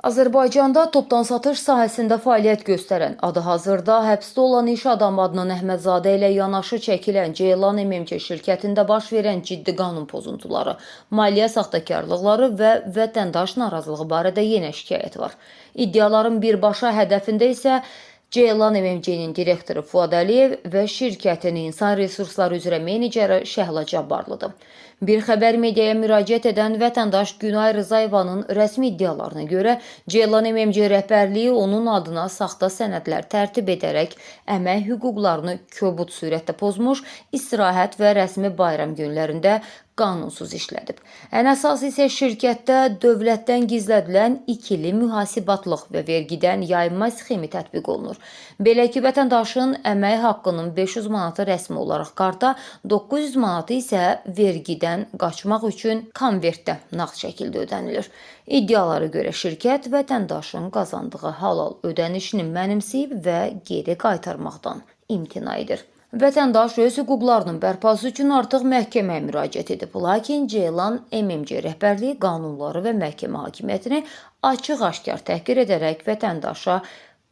Azərbaycanda topdan satış sahəsində fəaliyyət göstərən, adı hazırda həbsdə olan iş adamı Adnan Əhmədzadə ilə yanaşı çəkilən Ceylan MMC şirkətində baş verən ciddi qanun pozuntuları, maliyyə saxtakarlıqları və vətəndaş narazılığı barədə yenə şikayət var. İddiaların birbaşa hədəfində isə Ceylan MMC-nin direktoru Fuad Əliyev və şirkətin insan resursları üzrə meneceri Şəhla Cabbarlıdır. Bir xəbər mediaya müraciət edən vətəndaş Günay Rzayevanın rəsmi iddialarına görə Ceylan MMC rəhbərliyi onun adına saxta sənədlər tərtib edərək əmək hüquqlarını kobud surətdə pozmuş, istirahət və rəsmi bayram günlərində qanunsuz işlədib. Ən əsas isə şirkətdə dövlətdən gizlədilən ikili mühasibatlıq və vergidən yayınma sxemi tətbiq olunur. Belə ki, vətəndaşın əmək haqqının 500 manatı rəsmi olaraq karta, 900 manatı isə vergidən qaçmaq üçün konvertdə nağd şəkildə ödənilir. İddialara görə şirkət vətəndaşın qazandığı halal ödənişini mənimsəyib və geri qaytarmaqdan imtina edir. Vətəndaş öz hüquqlarının bərpası üçün artıq məhkəməyə müraciət edib. Lakin Ceylan MMC rəhbərliyi qanunları və məhkəmə hakimiyyətini açıq-aşkar təhqir edərək vətəndaşa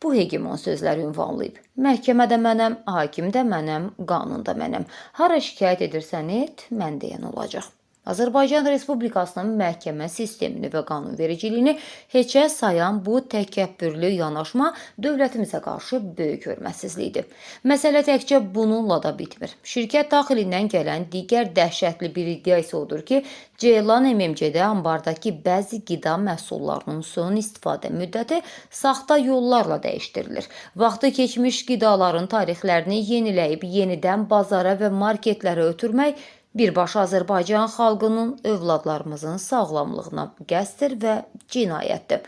bu hegemon sözləri ünvanlayıb. Məhkəmə də mənəm, hakim də mənəm, qanun da mənəm. Hara şikayət edirsən et, mən deyən olacaq. Azərbaycan Respublikasının məhkəmə sistemini və qanunvericiliyini heçə sayan bu təkəbbürlü yanaşma dövlətimizə qarşı böyük hörmətsizlikdir. Məsələ təkcə bununla da bitmir. Şirkət daxilindən gələn digər dəhşətli bir iddia isə odur ki, Ceylan MMC-də ambardakı bəzi qida məhsullarının son istifadə müddəti saxta yollarla dəyişdirilir. Vaxtı keçmiş qidaların tarixlərini yeniləyib yenidən bazara və marketlərə ötürmək birbaşa Azərbaycan xalqının, övladlarımızın sağlamlığına qəsddir və cinayətdir.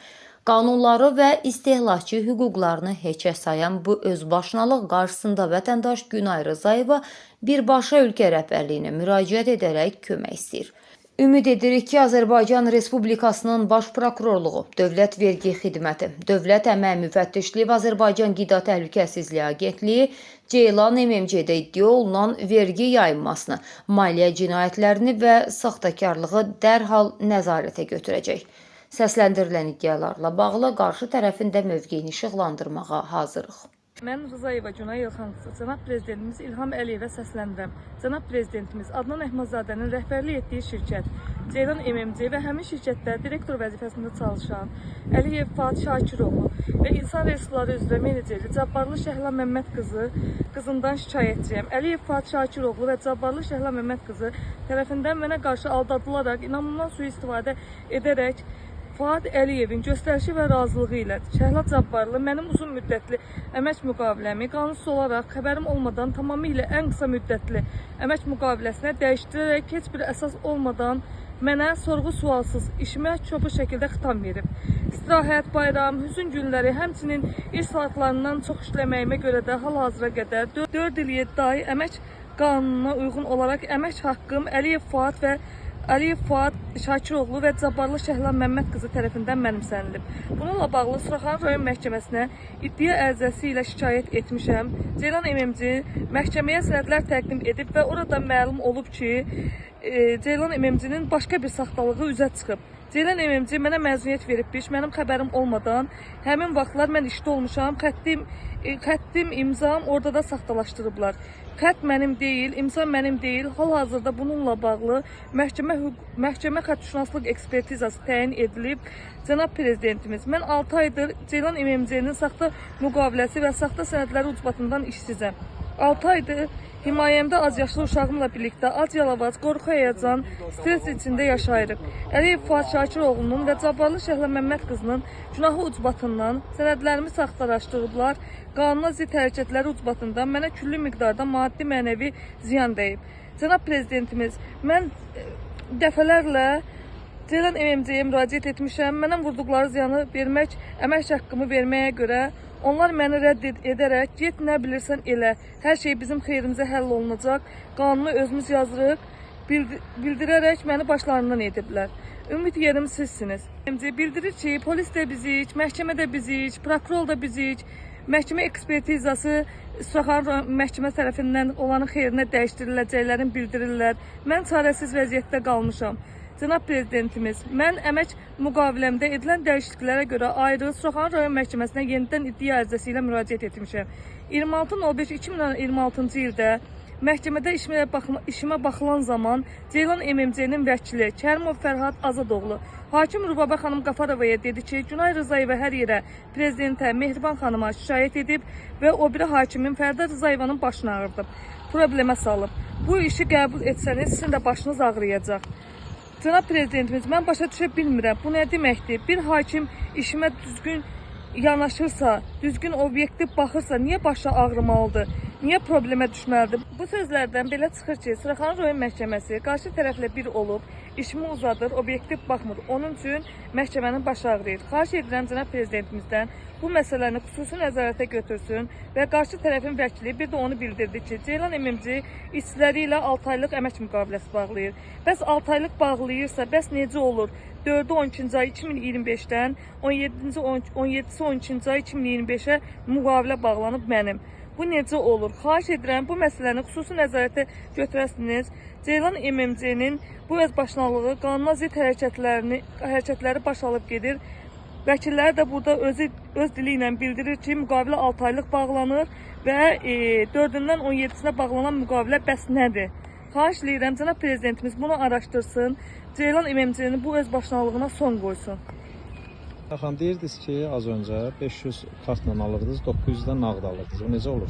Qanunları və istehlakçı hüquqlarını heçə sayan bu özbaşınalıq qarşısında vətəndaş Günay Rızayeva birbaşa ölkə rəhbərliyinə müraciət edərək kömək istəyir. Ümid edirik ki, Azərbaycan Respublikasının Baş Prokurorluğu, Dövlət Vergi Xidməti, Dövlət Əmək Müfəttişliyi və Azərbaycan Qida Təhlükəsizliyi Agentliyi Ceylan MMC-də iddia olunan vergi yayınmasını, maliyyə cinayətlərini və saxtakarlığı dərhal nəzarətə götürəcək. Səsləndirilən iddialarla bağlı qarşı tərəfin də mövqeyini işıqlandırmağa hazırıq. Mən Rızayeva Günay İlxan qızı, cənab prezidentimiz İlham Əliyevə səsləndirəm. Cənab prezidentimiz Adnan Əhmədzadənin rəhbərlik etdiyi şirkət Ceylan MMC və həmin şirkətdə direktor vəzifəsində çalışan Əliyev Fuad Şakiroğlu və insan resursları üzrə meneceri Cabbarlı Şəhla Məmməd qızı qızından şikayətçiyəm. Əliyev Fuad Şakiroğlu və Cabbarlı Şəhla Məmməd qızı tərəfindən mənə qarşı aldadılaraq, inamından sui-istifadə edərək Fuad Əliyevin göstərişi və razılığı ilə Şəhla Cabbarlı mənim uzun müddətli əmək müqaviləmi qanunsuz olaraq xəbərim olmadan tamamilə ən qısa müddətli əmək müqaviləsinə dəyişdirərək heç bir əsas olmadan mənə sorğu-sualsız işimə çoxlu şəkildə xitam verib. İstirahət, bayram, hüzün günləri, həmçinin iş saatlarından çox işləməyimə görə də hal-hazıra qədər 4 il 7 ay əmək qanununa uyğun olaraq əmək haqqım Əliyev Fuad və Əliyev Fuad Şakiroğlu və Cabbarlı Şəhla Məmməd qızı tərəfindən mənimsənilib. Bununla bağlı Suraxanı rayon məhkəməsinə iddia ərizəsi ilə şikayət etmişəm. Ceylan MMC məhkəməyə sənədlər təqdim edib və orada məlum olub ki, Ceylan MMC-nin başqa bir saxtalığı üzə çıxıb. Ceylan MMC mənə məzuniyyət veribmiş, mənim xəbərim olmadan. Həmin vaxtlar mən işdə olmuşam, xəttim, imzam orada da saxtalaşdırıblar. Xətt mənim deyil, imza mənim deyil. Hal-hazırda bununla bağlı məhkəmə xəttşünaslıq ekspertizası təyin edilib. Cənab prezidentimiz, mən 6 aydır Ceylan MMC-nin saxta müqaviləsi və saxta sənədləri ucbatından işsizəm. 6 aydır himayəmdə azyaşlı uşağımla birlikdə ac yalavac, qorxu, həyəcan, stres içində yaşayırıq. Əliyev Fuad Şakiroğlunun və Cabbarlı Şəhla Məmməd qızının günahı ucbatından sənədlərimi saxtalaşdırıblar. Qanuna zidd hərəkətləri ucbatından mənə külli miqdarda maddi mənəvi ziyan dəyib. Cənab prezidentimiz, mən dəfələrlə Ceylan MMC-yə müraciət etmişəm. Mənə vurduqları ziyanı vermək, əmək haqqımı verməyə görə onlar məni rədd edərək, get nə bilirsən elə, hər şey bizim xeyrimizə həll olunacaq, qanunu özümüz yazırıq, bildirərək məni başlarından ediblər. Ümid yerim sizsiniz. MMC bildirir ki, polis də bizik, məhkəmə də bizik, prokuror da bizik, məhkəmə ekspertizası Suraxanı rayon məhkəmə tərəfindən onların xeyrinə dəyişdiriləcəklərini bildirirlər. Mən çarəsiz vəziyyətdə qalmışam. Cənab Prezidentimiz, mən əmək müqaviləmdə edilən dəyişikliklərə görə ayrı Suraxanı rayon məhkəməsinə yenidən iddia ərizəsi ilə müraciət etmişəm. 26.05.2026-cı ildə məhkəmədə işimə baxılan zaman Ceylan MMC-nin vəkili Kərimov Fərhad Azadoğlu hakim Rubabə xanım Qafarovaya dedi ki, Günay Rızayeva hər yerə prezidentə, Mehriban xanıma şikayət edib və o biri hakimin Fərda Rızayevanın başını ağrıdıb, problemə salıb. Bu işi qəbul etsəniz sizin də başınız ağrıyacaq. Cənab Prezidentimiz, mən başa düşə bilmirəm. Bu nə deməkdir? Bir hakim işimə düzgün yanaşırsa, düzgün obyektiv baxırsa, niyə başı ağrımalıdır? Niyə problemə düşməlidir? Bu sözlərdən belə çıxır ki, Suraxanı rayon məhkəməsi qarşı tərəflə bir olub, işimi uzadır, obyektiv baxmır. Onun üçün məhkəmənin başı ağrıyır. Xahiş edirəm cənab prezidentimizdən bu məsələni xüsusi nəzarətə götürsün və qarşı tərəfin vəkili bir də onu bildirdi ki, Ceylan MMC işçiləri ilə 6 aylıq əmək müqaviləsi bağlayır. Bəs 6 aylıq bağlayırsa, bəs necə olur? 4-ü 12-ci ay 2025-dən 17-ci 12-ci ay 2025-ə müqavilə bağlanıb mənim. Bu necə olur? Xahiş edirəm bu məsələni xüsusi nəzarətə götürəsiniz. Ceylan MMC-nin bu özbaşınalığı qanuna zidd hərəkətləri baş alıb gedir. Vəkillər də burada öz dili ilə bildirir ki, müqavilə 6 aylıq bağlanır və 4-dən 17-sinə bağlanan müqavilə bəs nədir? Xahiş edirəm cənab prezidentimiz bunu araşdırsın. Ceylan MMC-nin bu özbaşınalığına son qoysun. Xanım, deyirdiniz ki, az öncə 500 kartla alırdınız, 900-dən nağd alırdınız. O necə olur?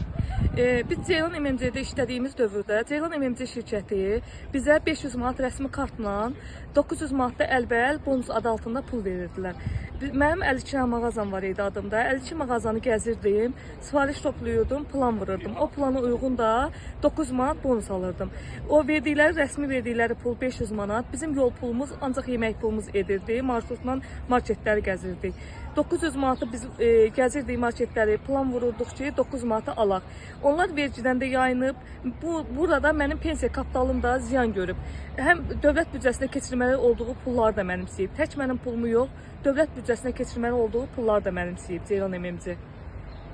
Biz Ceylan MMC-də işlədiyimiz dövrdə Ceylan MMC şirkəti bizə 500 manat rəsmi kartla 900 manat da əlbəəl bonus adı altında pul verirdilər. Mənim 52 mağazam var idi adımda. 52 mağazanı gəzirdim, sifariş toplayırdım, plan vururdum. O plana uyğun da 9 manat bonus alırdım. O verdikləri, rəsmi verdikləri pul 500 manat. Bizim yol pulumuz ancaq yemək pulumuz edirdi. Marşrutla marketləri gəzirdik. 900 manatı biz gəzirdik marketləri, plan vururduq ki, 9 manatı alaq. Onlar vergidən də yayınıb. Burada mənim pensiya kapitalım da ziyan görüb. Həm dövlət büdcəsinə keçirməli olduğu pulları da mənimsəyib. Tək mənim pulumu yox, dövlət büdcəsinə keçirməli olduğu pulları da mənimsəyib Ceylan MMC.